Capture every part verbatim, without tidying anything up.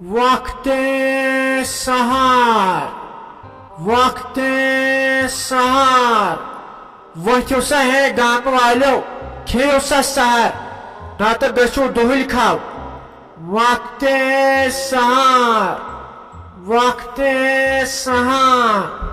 وقت سحر، وقت سحر۔ وۄتھِو سا ہے گامہٕ والیو، کھیٚیِو سا سحر، نتہٕ گٔژھِو دُہٕلۍ کھاو۔ وقت سحر، وقت سحر۔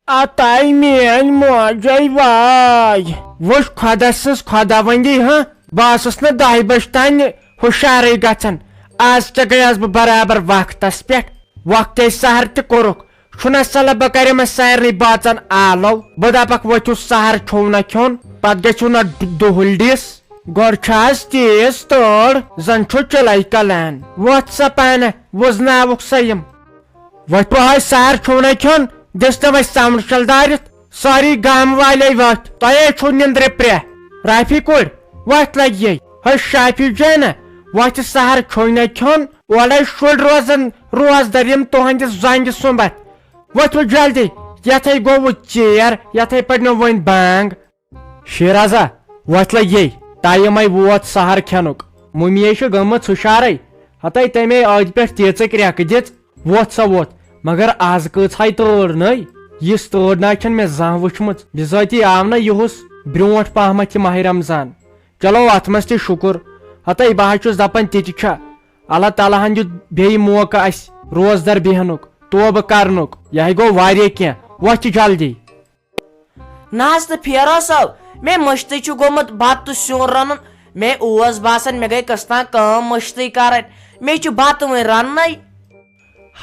آ تاے میٲنۍ موجے واے۔ وٕچھ خۄدا سٕنٛز خۄداوندی، ہاں؟ بہٕ ٲسٕس نہٕ دَہہِ بجہِ تانۍ ہُشارٕے گژھان۔ آز تہِ گٔیَس بہٕ برابر وقتس پٮ۪ٹھ۔ وقتے سحر تہِ کوٚرُکھ۔ چھُنہ سہلہ بہٕ کرٕ یِمن سارنٕے بٲژن آلو۔ بہٕ دپکھ ؤتھِو سحر چھُو نہ کھیوٚن، پتہٕ گژھِو نہ دُ-، دُہُلۍ ڈِس۔ گۄڈٕ چھُ آز تیز تۭر، زن چھُ چِلَے کلان۔ وۄتھ سا پانہ، وُزناوُکھ سا یِم۔ وۄتھِو حظ سحر چھُو نہ کھیوٚن، دِس نہ وۄنۍ سمنہٕ شل دٲرِتھ۔ سٲری گام والے وۄتھ، تۄہے چھُو نِندرِ پرٛہ۔ رافی کُڑ، وۄتھ لگہِ یے۔ ہے شافی جانہ، وۄتھِ سحر چھُے نہ کھیوٚن۔ اورے شُرۍ روزن روزدر یِم تُہنٛدِ زنٛگہِ سُمبتھ۔ وۄتھِو جلدی، یتھے گوٚو ژیر، یتھے پٲٹھۍ مےٚ وۄنۍ بانگ۔ شیرازا، وۄتھ لگہِ یے، ٹایمے ووت سحر کھٮ۪نُک۔ مُمیے چھِ گٔمٕژ ہُشارے، ہتے تمے ٲدۍ پٮ۪ٹھ تیٖژٕ کرٛٮ۪کہٕ دِژ۔ وۄتھ سا وۄتھ، مگر از کۭژ ہاے تۭر نٔے؟ یِژھ تۭر نہ چھَنہٕ مےٚ زانٛہہ وٕچھمٕژ۔ بِذٲتی آو نہ یِہُس برٛونٛٹھ پہمتھ یہِ ماہِ رمضان۔ چلو، اتھ منٛز تہِ شُکُر۔ ہتے بہٕ حظ چھُس دپان، تہِ تہِ چھا۔ اللہ تعالیٰ ہن دیُت بیٚیہِ موقعہٕ اسہِ روزدر بیہنُک، توبہٕ کرنُک۔ یہِ ہے گوٚو واریاہ کینٛہہ۔ وۄتھ تہِ جلدی۔ نہ حظ تہٕ پھیرو صٲب، مےٚ مٔشتٕے چھُ گوٚمُت بتہٕ تہٕ سیُن رنُن۔ مےٚ اوس باسان مےٚ گٔے کٔژتام کٲم مٔشتٕے کرٕنۍ۔ مےٚ چھُ بتہٕ وُنہِ رننَے۔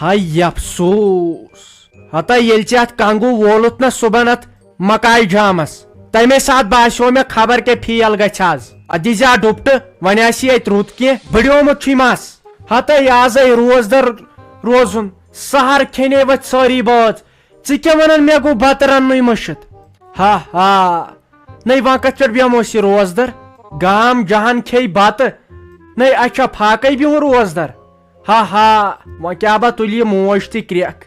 ہاے افسوس! ہتا ییٚلہِ ژےٚ اتھ کنگو وولُتھ نہ صُبحن اتھ مکایہِ جامس، تمے ساتہٕ باسیو مےٚ خبر کیٛاہ فیل گژھِ از۔ ادٕ دِزِ ہا ڈُپٹہٕ، وۄنۍ آسی اتہِ رُت کینٛہہ، بڑیومُت چھُے مس۔ ہتے ازے روزدر روزُن، سحر کھینے وتھ سٲری بٲژ۔ ژٕ کیٛاہ ونان مےٚ گوٚو بتہٕ رننُے مٔشِتھ؟ ہا ہا۔ نٔے وۄنۍ کتھ پٮ۪ٹھ بیٚہمو أسۍ یہِ روزدر؟ گام جہان کھیٚیہِ بتہٕ۔ نٔے اَسہِ چھا فاقے بِہُن روزدر؟ ہا ہا۔ وۄنۍ کیٛاہ با تُلہِ یہِ موج تہِ کرٛٮ۪کھ۔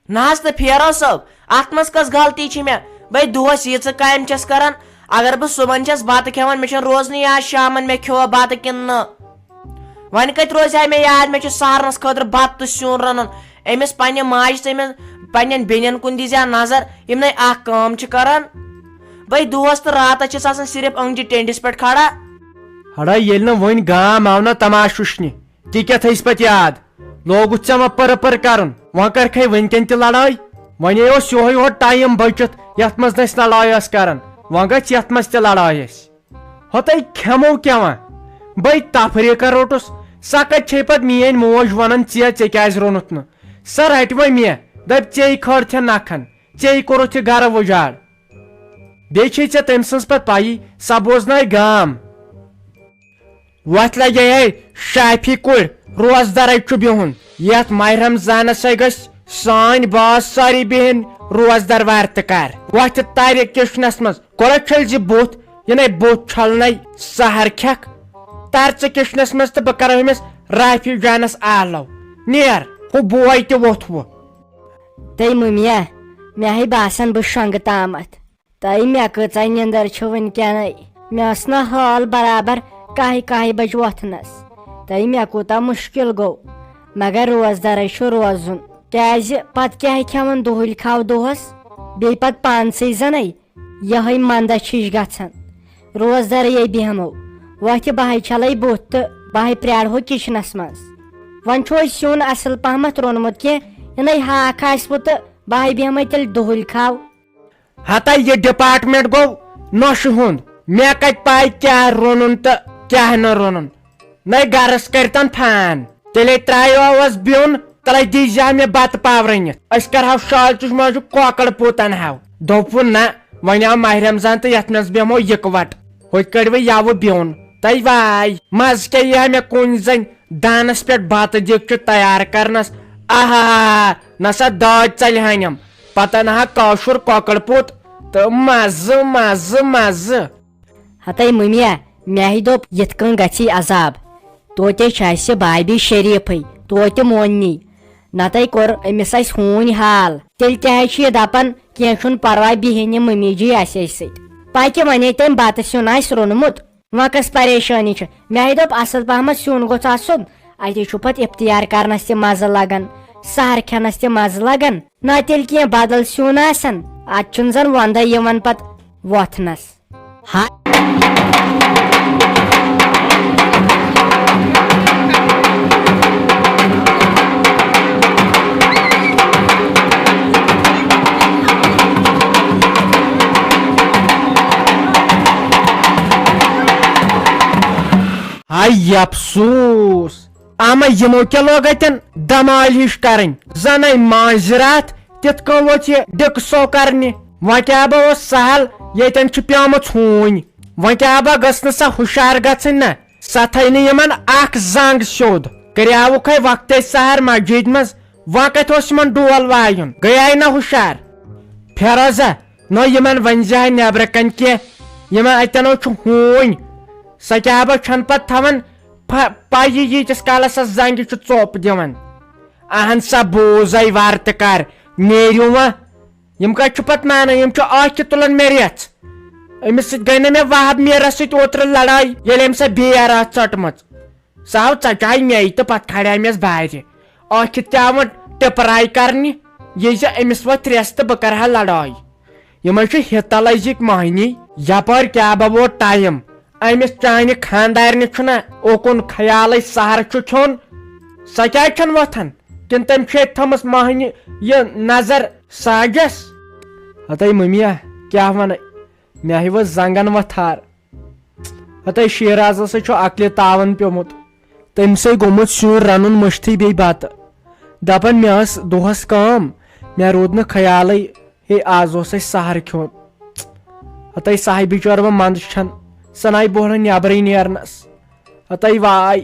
نہ حظ تہٕ پھیرو صٲب، اتھ منٛز کۄس غلطی چھِ مےٚ؟ بے دۄہس ییٖژٕ کامہِ چھَس کران، اگر بہٕ صُبحن چھَس بتہٕ کھٮ۪وان، مےٚ چھَنہٕ روزنٕے یاد شامن مےٚ کھیوٚوا بتہٕ کِنہٕ نہٕ۔ وۄنۍ کتہِ روزِ ہا مےٚ یاد، مےٚ چھُ سحرنس خٲطرٕ بتہٕ تہٕ سیُن رنُن۔ أمِس پننہِ ماجہِ تہٕ أمِس پننٮ۪ن بیٚنٮ۪ن کُن دیٖزِ ہا نظر، یِم نے اکھ کٲم چھِ کران۔ بے دۄہس تہٕ راتس چھِس آسان صرف أنٛگجہِ ٹینڈِس پٮ۪ٹھ کھڑا۔ ہڑا ییٚلہِ نہٕ وۄنۍ گام آو نہ تماش وٕچھنہِ، تہِ کیٛاہ تھٲیِس پتہٕ یاد؟ لوگُتھ ژےٚ وۄنۍ پٔرٕ پٔرٕ کرُن، وۄنۍ کرکھے وٕنکٮ۪ن تہِ لڑٲے؟ وۄنۍ اوس یِہوے یوت ٹایم بٔچِتھ، یتھ منٛز نہٕ أسۍ لڑٲے ٲس کران، وۄنۍ گژھِ یتھ منٛز تہِ لڑٲے اَسہِ۔ ہوتَے کھٮ۪مو کیٛاہ وۄنۍ؟ بٔے تفریٖقہ روٚٹُس۔ سۄ کَتہِ چھے پَتہٕ میٛٲنۍ موج وَنان، "ژےٚ، ژےٚ کیٛازِ روٚنُتھ نہٕ؟" سۄ رَٹہِ وۄنۍ مےٚ، دَپہِ، "ژےٚ کھٲرتھٮ۪ن نَکھَن، ژےٚ کوٚرُتھ یہِ گَرٕ وُجاڑ۔" بیٚیہِ چھے ژےٚ تٔمۍ سٕنٛز پَتہٕ پَیی، سۄ بوزنایہِ گام۔ وۄتھ لَگے ہے شافی کُڑ، روزدَرَے چھُ بِہُن۔ یَتھ ماہِ رمضانَس ہے گٔژھۍ سٲنۍ باس سٲری بِہِن روزدَر وارٕ تہٕ کَر۔ وۄتھِ تَرِ کِچنَس منٛز، گۄڈٕ چھٔلۍ زِ بُتھ، یِنَے بُتھ چھَلنَے سحر کھٮ۪کھ۔ تَر ژٕ کِچنَس منٛز تہٕ بہٕ کَرو أمِس رافی جانَس آلو۔ نیر، ہُہ بوے تہِ ووٚتھ وُ۔ تٔے مُمیا، مےٚ ہے باسان بہٕ شۄنٛگہٕ تامَتھ۔ تٔے مےٚ کۭژاہ نِندٕر چھِ وٕنکٮ۪نَے۔ مےٚ ٲس نہ حال برابر کاہہِ کاہہِ بجہِ وۄتھنَس۔ تٔے مےٚ کوٗتاہ مُشکِل گوٚو۔ مگر روزدَرَے چھُ روزُن۔ کیٛازِ پَتہٕ کیٛاہ کھٮ۪وَن دُہٕلۍ کھاو دۄہَس؟ بیٚیہِ پَتہٕ پانسٕے زَنَے۔ یِہوٚے منٛدَچھ ہِش گژھان۔ روزدَرٕے بیٚہمو۔ وۄتھِ بَہَے چھَلَے بُتھ تہٕ بَہَے پرٛارہو کِچنَس منٛز۔ وۄنۍ چھُ أسۍ سیُن اَصٕل پَہمَتھ روٚنمُت کینٛہہ، یِنَے ہاکھ آسہِ وُ تہٕ بَہَے بیٚہمَے تیٚلہِ دُہٕلۍ کھاو۔ ہتا یہِ ڈپارٹمنٹ گوٚو نۄشہِ ہُنٛد۔ مےٚ کتہِ پاے کیٛاہ روٚنُن تہٕ کیٛاہ نہٕ روٚنُن۔ نَے گرس کٔرتن فان۔ تیٚلے ترٛایوس بیوٚن، تلے دیٖزِ ہا مےٚ بتہٕ پاو رٔنِتھ۔ أسۍ کرہاو شالچہِ منٛز کۄکر پوٗت انہاو۔ دوٚپُن نہ، وۄنۍ آو ماہِ رمضان تہٕ یتھ منٛز بیٚہمو یکوٹ۔ ہوٚتہِ کٔڑۍ وۄنۍ یوٕ بیوٚن۔ تَے واے، مزٕ کیٛاہ یی ہا مےٚ کُنۍ زٔنۍ دانس پٮ۪ٹھ بتہٕ دیٖگچہِ تیار کرنس۔ آہا، نسا دٲدۍ ژلہِ ہانٮ۪م۔ پتہ نہ ہا کٲشُر کۄکر پوٗت تہٕ مزٕ، مزٕ، مزٕ۔ ہتے مُمیا، مےٚ دوٚپ، یِتھ کٔنۍ گژھی عذاب۔ توتہِ چھِ اَسہِ بابی شریٖفٕے، توتہِ موننی۔ نَتَے کوٚر أمِس اَسہِ ہوٗنۍ حال۔ تیٚلہِ کیٛازِ چھُ یہِ دَپان، "کینٛہہ چھُنہٕ پَرواے، بِہِنۍ یہِ مٔمی جی اَسے سۭتۍ"؟ پَکہِ وَنے تٔمۍ بَتہٕ سیُن آسہِ روٚنمُت۔ وۄنۍ کۄس پریشٲنی چھِ؟ مےٚ دوٚپ، اَصٕل پَہمَتھ سیُن گوٚژھ آسُن۔ اَتہِ چھُ پَتہٕ اِفتیار کَرنَس تہِ مَزٕ لَگان، سحر کھٮ۪نَس تہِ مَزٕ لَگان۔ نہ تیٚلہِ کینٛہہ بدل سیُن آسن، اتہِ چھُنہٕ زن وندے یِوان پتہٕ وۄتھنس۔ ہا۔ ہاے افسوس! اما یِمو کیٛاہ لوگ اتٮ۪ن دمالۍ ہِش کرٕنۍ؟ زنے مٲنٛزِ راتھ تِتھ کٔنۍ ووٚتھ یہِ ڈِکسو کرنہِ۔ وۄنۍ کیٛاہ با اوس سہل، ییٚتٮ۪ن چھِ پیمٕژ ہوٗنۍ۔ وۄنۍ کیٛاہ با گٔژھ نہٕ سۄ ہُشار گژھٕنۍ نا؟ سۄ تھٲے نہٕ یِمن اکھ زنگ سیوٚد۔ کریاوُکھ ہے وقتے سحر مسجدِ منٛز، وۄنۍ کتہِ اوس یِمن ڈول وایُن؟ گٔیے نہ ہُشار۔ فیروزہ، نہ یِمن ؤنۍ زِ ہا نیبرٕ کنۍ کینٛہہ، یِمن اتٮ۪ن چھُ ہوٗنۍ۔ سۄ کیٛاہ با چھنہٕ پتہٕ تھاوان پ-، پَیہِ ییٖتِس کالس سۄ زنٛگہِ چھُ ژوٚپ دِوان۔ اہن سا، بوٗزَے وارٕ تہٕ کر، نیرِو وۄنۍ۔ یِم کَتہِ چھِ پتہٕ مانان؟ یِم چھِ ٲکھِ تُلان مےٚ ریٚژھ۔ أمِس سۭتۍ گٔے نہ مےٚ وہب میٖرس سۭتۍ اوترٕ لڑٲے، ییٚلہِ أمۍ سۄ بیر ٲس ژٔٹمٕژ۔ سۄ آو ژَٹایہِ مےٚ تہٕ پتہٕ کھالے مےٚ بارِ۔ ٲکھِ تہِ آو وۄنۍ ٹِپراے کرنہِ، یہِ زِ أمِس وۄتھِ ریٚژھ تہٕ بہٕ کرٕ ہا لڑٲے۔ یِمے چھِ ہِتل أزِکۍ مٔہنی۔ یپٲرۍ کیٛاہ بہ ووت ٹایم؟ أمِس چانہِ خانٛدارنہِ چھُنہ اوکُن خیالٕے سحر چھُ کھیوٚن؟ سۄ کیٛازِ چھَنہٕ وۄتھان؟ کِنہٕ تٔمۍ چھِ ییٚتہِ تھٲومٕژ مٔہنی یہِ نظر ساجس؟ ہتے مٔمیا، کیٛاہ وَنَے؟ مےٚ ہیوٚو زنٛگن وۄتھار۔ ہتے شیرازس چھُ عقلہِ تاون پیومُت۔ تٔمۍ سٕے گوٚمُت سیُن رنُن مٔشتھٕے بیٚیہِ بتہٕ۔ دپان مےٚ ٲس دۄہس کٲم، مےٚ روٗد نہٕ خیالٕے، ہے آز اوس اَسہِ سحر کھیوٚن۔ ہتے ساہہِ بچور وۄنۍ منٛدٕ چھن، سۄ ناے بوہلن نیبرٕے نیرنس۔ ہتے واے،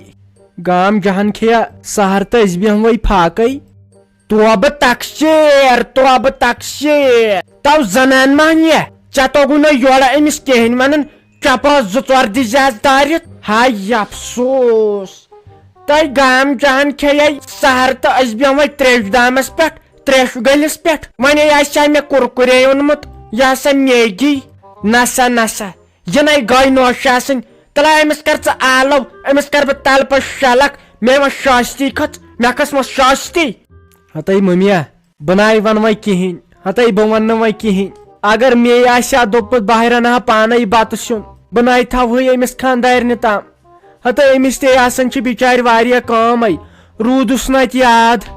گام جہان کھیہ سحر تہٕ أسۍ بیہموے فاقے۔ توبہٕ تقصیر، توبہٕ تقصیر۔ تو زنان مہنیہ، ژےٚ توٚگُے نہٕ یورٕ أمِس کِہیٖنۍ ونُن، چپا زٕ ژور دِژیس دٲرِتھ۔ ہاے افسوس، تۄہہِ گام جہان کھیٚیے سحر تہٕ أسۍ بیٚہمے تریشہِ دامس پٮ۪ٹھ، تریشہِ گٔلِس پٮ۪ٹھ۔ ونے آسہِ ہا مےٚ کُرکُرے اوٚنمُت، یہِ ہسا میگی۔ نسا نسا، یہِ نے گٔے نوش آسٕنۍ۔ تلے أمِس کر ژٕ آلو، أمِس کر بہٕ تلہٕ پتہٕ شلکھ، مےٚ ما شٲستی کھٔژ، مےٚ کھٔژ ما شٲستی؟ ہتے مٔمیا، بہٕ ناے ونہٕ وۄنۍ کِہیٖنۍ، ہتے بہٕ ونہٕ نہٕ وۄنۍ کِہیٖنۍ۔ اگر مے آسہِ ہا دوٚپمُت بہٕ ہاے رنہٕ ہا پانے بتہٕ سیُن، بہٕ ناے تھاوہے أمِس خانٛدارنہِ تام۔ ہتے أمِس تہِ آسان چھِ بِچارِ واریاہ کٲمے، روٗدُس نہٕ اتہِ یاد۔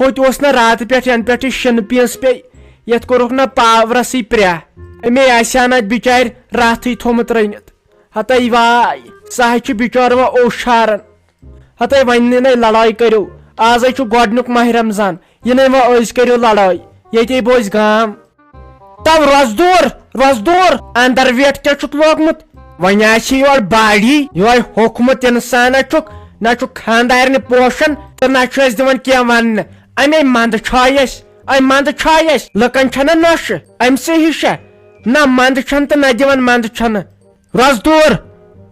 ہوٚتہِ اوس نہٕ راتہٕ پٮ۪ٹھ ینہٕ پٮ۪ٹھ یہِ شِنہٕ پیٖنٛژ پیٚیہِ، یتھ کوٚرُکھ نہٕ پاورسٕے پرٛاہ۔ أمے آسہِ ہا نہٕ اتہِ بِچارِ راتھٕے تھوٚمُت رٔنِتھ۔ ہتے واے، سُہ ہا چھُ بِچور وۄنۍ اوشارن۔ ہتے وۄنۍ نَے لڑٲے کٔرِو، آزے چھُ گۄڈٕنیُک ماہِ رمضان، یہِ نَے وۄنۍ أزۍ کٔرِو لڑٲے، ییٚتے بوزِ گام۔ تو روزدور، روزدور، اندر ویٹ کیٛاہ چھُتھ لوگمُت؟ وۄنۍ آسہِ یورٕ باڑی، یورٕ ہوٚکھمُت اِنسانا چھُکھ، نہ چھُکھ خانٛدارنہِ پوشان تہٕ نہ چھُ اَسہِ دِوان کینٛہہ وننہٕ۔ اَمے منٛدٕ چھٲے اَسہِ، اَمہِ منٛدٕ چھٲے اَسہِ، لُکن چھَنہ نۄشہِ، أمۍ سٕے ہِش چھےٚ۔ نہ منٛدٕ چھَنہٕ تہٕ نہ دِوان منٛدٕ چھَنہٕ۔ روزدور،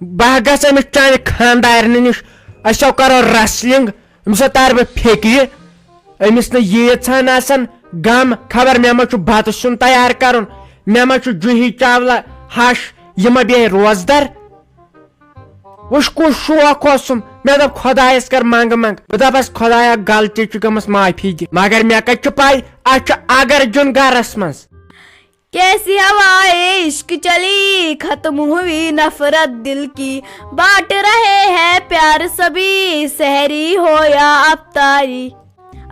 بہٕ ہا گژھٕ أمِس چانہِ خانٛدارنہِ نِش، أسۍ ہو کرو wrestling، أمِس ہا تارٕ بہٕ فِکرِ۔ أمِس نہٕ ییٖژ ہن آسان غم، خبر مےٚ ما چھُ بتہٕ سیُن تیار کرُن، مےٚ ما چھُ جوٗہی چاولہ ہش، یہِ ما بیٚہہِ روزدر۔ وٕچھ کُس شوق اوسُم، مےٚ دوٚپ خۄدایس کر منٛگہٕ منٛگ، بہٕ دپس خۄدایا غلطی چھِ گٔمٕژ معٲفی دِ، مگر مےٚ کتہِ چھِ پاے اتھ چھُ اگر دیُن گرس منٛز۔ کیسی ہوائے عشق چلی، ختم ہوئی نفرت دل کی، بانٹ رہے ہیں پیار سبھی، سحری ہو یا افطاری۔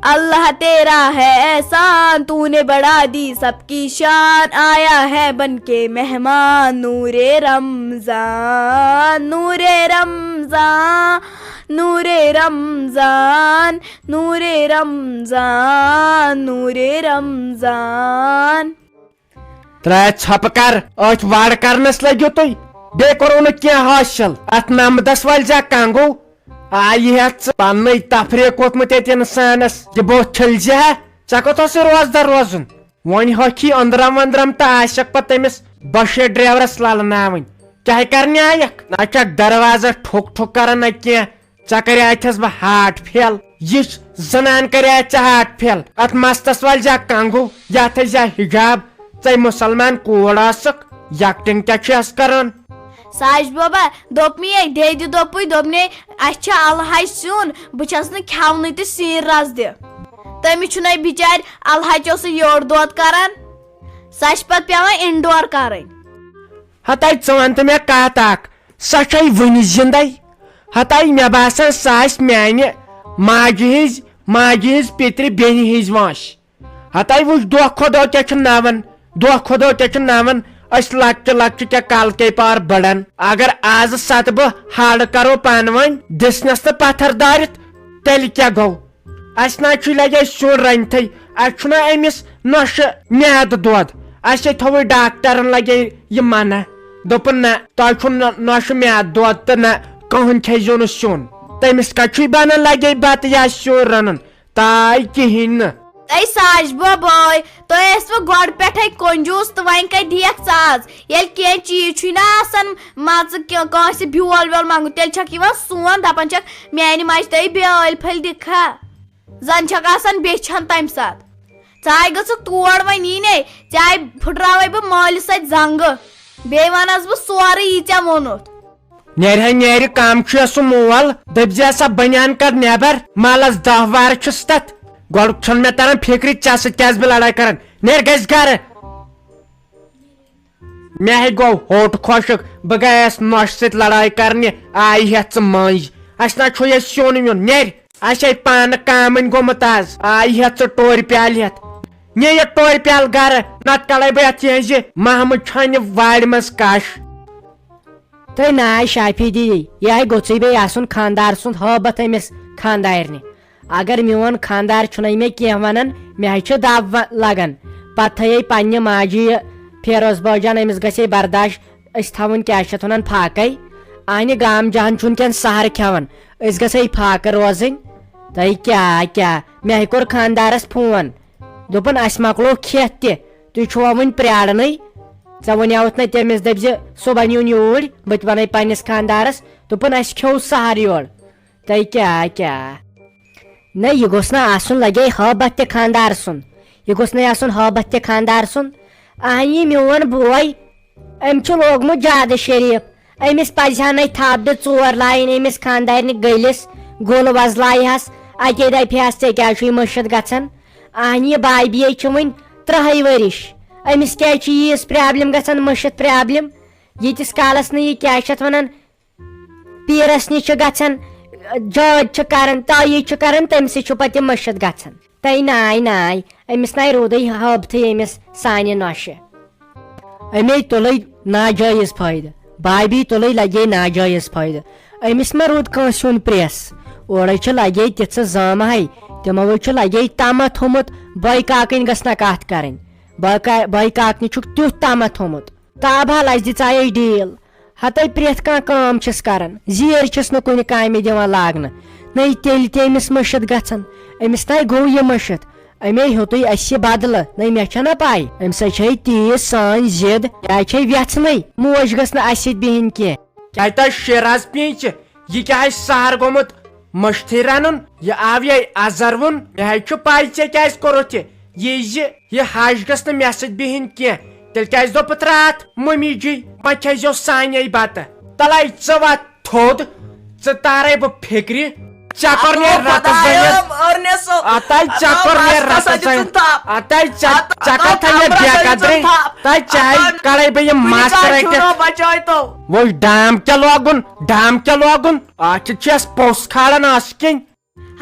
اللہ تیرا ہے احسان، تو نے بڑھا دی سب کی شان، آیا ہے بن کے مہمان نور رمضان، نور رمضان، نور رمضان، نور رمضان، نور رمضان۔ ترٛےٚ ژھۄپہٕ کر، أتھۍ وڑ کرنس لٔگِو تُہۍ۔ بیٚیہِ کوٚروٕ نہٕ کینٛہہ حٲصِل۔ اتھ نمدس وٲلۍ زِ کنگو۔ آ، یہِ ہٮ۪تھ ژٕ پننُے تفریٖق ووٚتھمُت ییٚتہِ انسانس۔ یہِ بوٚتھ چھٔلۍ زِ ہا، ژےٚ کوٚت اوسُے روزدر روزُن؟ وۄنۍ ہوٚکھی أنٛدرم ؤنٛدرم تہٕ آسٮ۪کھ پتہٕ تٔمِس بشیٖر ڈرایورس للناوٕنۍ۔ کیٛاہ کرنہِ آیکھ؟ نہ چھکھ دروازس ٹھُک ٹھُک کران نہ کینٛہہ۔ ژےٚ کریاتھس بہٕ ہارٹ فیل، یِژھ زنان کریاتھ ژےٚ ہارٹ فیل؟ اتھ مستس ول زیا کنگو، یتھ ٲسۍ زیا حجاب، ژے مسلمان کوٗر ٲسٕکھ، یکٹنگ کیٛاہ چھِ یس کران؟ ساش بابا، دوٚپ مے، دے دِ دوٚپُے، دوٚپنے، اسہِ چھُ الحج سیُن، بہٕ چھس نہٕ کھٮ۪ونٕے تہٕ سیٖر رس دِ۔ تٔمِس چھُنَے بِچارِ الحج اوسُے یورٕ دۄد کران، سۄ چھِ پتہٕ پٮ۪وان انڈور کرٕنۍ۔ ہتاے ژٕ وَن تہٕ مےٚ کَتھ اَکھ، سۄ چھے وٕنہِ زِندَے؟ ہتاے مےٚ باسان سۄ آسہِ میٛانہِ ماجہِ ہِنٛز، ماجہِ ہِنٛز پِترِ بیٚنہِ ہِنٛز وٲنٛس۔ ہتاے وٕچھ دۄہ کھۄ دۄہ کیٛاہ چھُ نَوان، دۄہ کھۄ دۄہ کیٛاہ چھُ نَوان، أسۍ لۄکچہِ لۄکچہِ کیٛاہ کَلہٕ کے پار بَڑان۔ اگر آزٕ سَتہٕ بہٕ ہَڑ کَرو پانہٕ ؤنۍ، دِژنَس تہٕ پَتھر دٲرِتھ، تیٚلہِ کیٛاہ گوٚو؟ اسہِ نہ چھُ لگے سیُن رٔنتھٕے، اسہِ چھُنہ أمِس نۄشہِ میادٕ دود۔ اسے تھوٚوُے ڈاکٹرن لگے یہِ منع، دوٚپُن، نہ، تۄہہِ چھُو نہ نۄشہِ میادٕ دود تہٕ نہ کٕہٕنۍ کھیزیو نہٕ سیُن۔ تٔمِس کتہِ چھُے بنان لگے بتہٕ یا سیُن رنُن؟ تاے کِہیٖنۍ نہٕ۔ اے ساش بوبوے، تۄہہِ ٲسوٕ گۄڈٕ پٮ۪ٹھے کنجوٗس تہٕ وۄنۍ کتہِ دِیکھ ژٕ آز؟ ییٚلہِ کینٛہہ چیٖز چھُے نہ آسان، مان ژٕ کینٛہہ، کٲنٛسہِ بیول ویول منٛگُن، تیٚلہِ چھکھ یِوان سون، دپان چھکھ، میانہِ ماجہِ تھٲیِو بیٲلۍ پھٔلۍ دِکھا۔ زن چھکھ آسان بیچھان تمہِ ساتہٕ۔ ژٕ آے گٔژھکھ تور وۄنۍ یی نے، ژےٚ آے پھٕٹراوے بہٕ مٲلِس سۭتۍ زنٛگہٕ۔ بیٚیہِ ونس بہٕ سورُے یی ژےٚ ووٚنُتھ۔ نیرِ ہا نیرِ، کم چھُ سُہ مول، دٔپۍ زِ سا بنیان کر نٮ۪بر، مالس دہ وار چھُس تتھ۔ گۄڈٕ چھُنہٕ مےٚ تران فکرِ ژےٚ سۭتۍ کیٛازِ بہٕ لڑٲے کران، نیرِ گژھِ گرٕ۔ مےٚ ہے گوٚو ہوٚٹ خۄشک، بہٕ گٔیس نۄشہِ سۭتۍ لڑٲے کرنہِ، آیہِ ہٮ۪تھ ژٕ مٔنٛزۍ۔ اسہِ نہ چھُ ییٚتہِ سیُن ویُن، نیرِ۔ اسہِ ہے پانہٕ کامٕنۍ گوٚمُت از، آیہِ ہٮ۪تھ ژٕ ٹورِ پیالہِ ہٮ۪تھ۔ نہِ یہِ ٹورِ پیالہٕ گرٕ، نتہٕ کڑے بہٕ یتھ یِہنٛزِ محمہٕ چھانہِ وارِ منٛز کش۔ تہٕ ناے شافی دیدی، یہِ ہے گوٚژھٕے بیٚیہِ آسُن خانٛدار سُنٛد ہٲبتھ أمِس خانٛدارنہِ۔ اگر میون خانٛدار چھُنَے مےٚ کینٛہہ وَنان، مےٚ ہے چھُ دَب و-، لَگان۔ پَتہٕ تھٲیے پنٛنہِ ماجہِ یہِ فیروز بٲجان، أمِس گژھِ ہے برداش، أسۍ تھاوُن کیٛاہ چھِ اَتھ وَنان، فاقَے۔ اَہنہِ گام جہان چھُ وٕنکٮ۪ن سہرٕ کھٮ۪وان، أسۍ گژھے فاقہٕ روزٕنۍ۔ تۄہہِ کیٛاہ، کیٛاہ؟ مےٚ ہے کوٚر خانٛدارَس فون، دوٚپُن، اَسہِ مۄکلو کھٮ۪تھ تہِ، تُہۍ چھُوا وٕنہِ پرٛارنٕے؟ ژےٚ وَنیٛاوُتھ نہ تٔمِس، دٔپۍ زِ صُبحن یُن یوٗرۍ، بہٕ تہِ وَنَے پنٛنِس خانٛدارَس، دوٚپُن، اَسہِ کھیوٚو سہر یورٕ۔ تۄہہِ کیٛاہ، کیٛاہ؟ نہ، یہِ گوٚژھ نہٕ آسُن، لگے ہٲبتھ تہِ خانٛدار سُنٛد۔ یہِ گوٚژھ نہٕ آسُن ہٲبتھ تہِ خانٛدار سُنٛد۔ اہنی میون بوے، أمۍ چھُ لوگمُت زیادٕ شریٖف۔ أمِس پزِ ہا نَے تھپھ دِ ژور لایِن أمِس خانٛدارنہِ گٔلِس، گوٚل وۄزلایہِ ہس، اتے دپہِ ہس، ژےٚ کیٛازِ چھُے مٔشِتھ گژھان؟ اہنی یہِ بابیے چھِ وُنہِ ترٛہَے ؤرِش۔ أمِس کیٛازِ چھِ ییٖژ پرابلم گژھان، مٔشِتھ پرابلم؟ ییٖتِس کالس نہٕ یہِ کیٛاہ چھِ اتھ ونان، پیٖرس نِش چھُ گژھان، جٲج چھُ کران، تعویٖذ چھُ کران، تٔمۍ سۭتۍ چھُ پتہٕ یہِ مٔشِتھ گژھان۔ تَے ناے ناے، أمِس ناے روٗدٕے ہٲبتھٕے أمِس سانہِ نۄشہِ۔ أمے تُلٕے ناجٲیز فٲیدٕ، بابی تُلٕے لگے ناجٲیز فٲیدٕ۔ أمِس ما روٗد کٲنٛسہِ ہُنٛد پرٛیس؟ اورے چھِ لگے تِژھٕ زامہٕ ہاے، تِمو چھُ لگے تمہ تھوٚمُت، بٲے کاکٕنۍ گٔژھ نہ کتھ کرٕنۍ۔ بٲے کا-، بٲے کاکنہِ چھُکھ تیُتھ تمہ تھوٚمُت۔ تابہال، اسہِ دِژایے ڈیل۔ ہتے پرٛٮ۪تھ کانٛہہ کٲم چھِس کران، زیٖر چھِس نہٕ کُنہِ کامہِ دِوان لاگنہٕ۔ نَے تیٚلہِ تہِ أمِس مٔشِتھ گژھان، أمِس نَے گوٚو یہِ مٔشِتھ۔ أمے ہیوٚتُے اَسہِ یہِ بدلہٕ، نَے مےٚ چھَنہ پَے۔ أمِس ہے چھے تیٖژ سٲنۍ ضد، یہِ ہے چھے وٮ۪ژھنٕے، موج گٔژھ نہٕ اَسہِ سۭتۍ بِہِنۍ کینٛہہ۔ کیٛاہ تۄہہِ شیراز پیٖنٛژِ؟ یہِ کیٛاہ آسہِ سہر گوٚمُت؟ مٔشتھٕے رنُن، یہِ آو یے ازروُن۔ مےٚ ہے چھُ پَے ژےٚ کیٛازِ کوٚرُتھ یہِ۔ یہِ زِ یہِ ہش گٔژھ نہٕ مےٚ سۭتۍ بِہِنۍ کینٛہہ۔ تیٚلہِ کیٛازِ دوٚپُتھ راتھ مٔمی جی، وۄنۍ کھیزیو سانے بتہٕ۔ تلے ژٕ وَتھ تھوٚد، ژٕ تارے بہٕ فِکرِ۔ ژےٚ کوٚر مےٚ رتہٕ زٲنِتھ۔ اتاے ژےٚ کوٚر مےٚ رتہٕ زٲنِتھ۔ اتاے ژےٚ، ژےٚ کتھ تھٲے مےٚ بے قدرے؟ تاے ژےٚ کڑے بہٕ یہِ مس رٔٹِتھ۔ وۄنۍ ڈام کیٛاہ لوگُن، ڈام کیٛاہ لوگُن؟ اتھ چھِ چھس پوٚژھ کھالان ٲسہٕ کِنۍ۔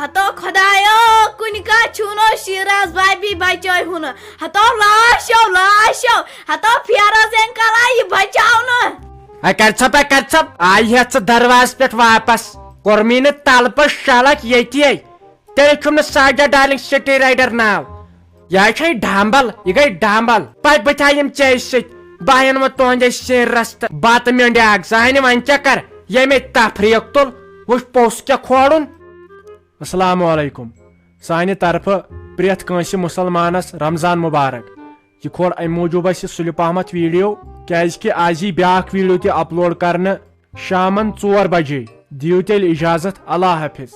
ہتو خدایو، کُنہِ کتھ چھُنہٕ شیراز بابی بچٲے ہُنہٕ۔ ہتو لاشو، لاشو، ہتو فیروز انکل آیہِ بچاونہٕ۔ اے کر ژھپ، اے کر ژھپ، آیہِ ہٮ۪تھ ژٕ دروازٕ پٮ۪ٹھ واپس۔ کوٚرمٕے نہٕ تلہٕ پٔژھ شلکھ ییٚتی۔ تیٚلہِ چھُم نہٕ ساجا ڈارلنگ سٹی رایڈر ناو۔ یہِ ہے چھے ڈامبل، یہِ گٔے ڈامبل۔ پتہٕ بہٕ تھاوٕ یِم ژےٚ سۭتۍ، بہٕ انہٕ وۄنۍ تُہنٛدے سِنۍ رستہٕ۔ بتہٕ مینڈِ اکھ زانہِ وۄنۍ کیٛاہ کر، ییٚمے تفریٖق تُل، وٕچھ پوٚژھ کیٛاہ کھولُن۔ السلام علیکم۔ سانہِ طرفہٕ پرٛٮ۪تھ کٲنٛسہِ مُسلمانس رمضان مبارک۔ یہِ کھول امہِ موٗجوٗب اسہِ سُلہِ پہمتھ ویڈیو کیازِ کہِ آز یی بیاکھ ویڈیو تہِ اپلوڈ کرنہٕ شامن ژور بجے۔ دِیِو تیٚلہِ اجازت، اللہ حافظ۔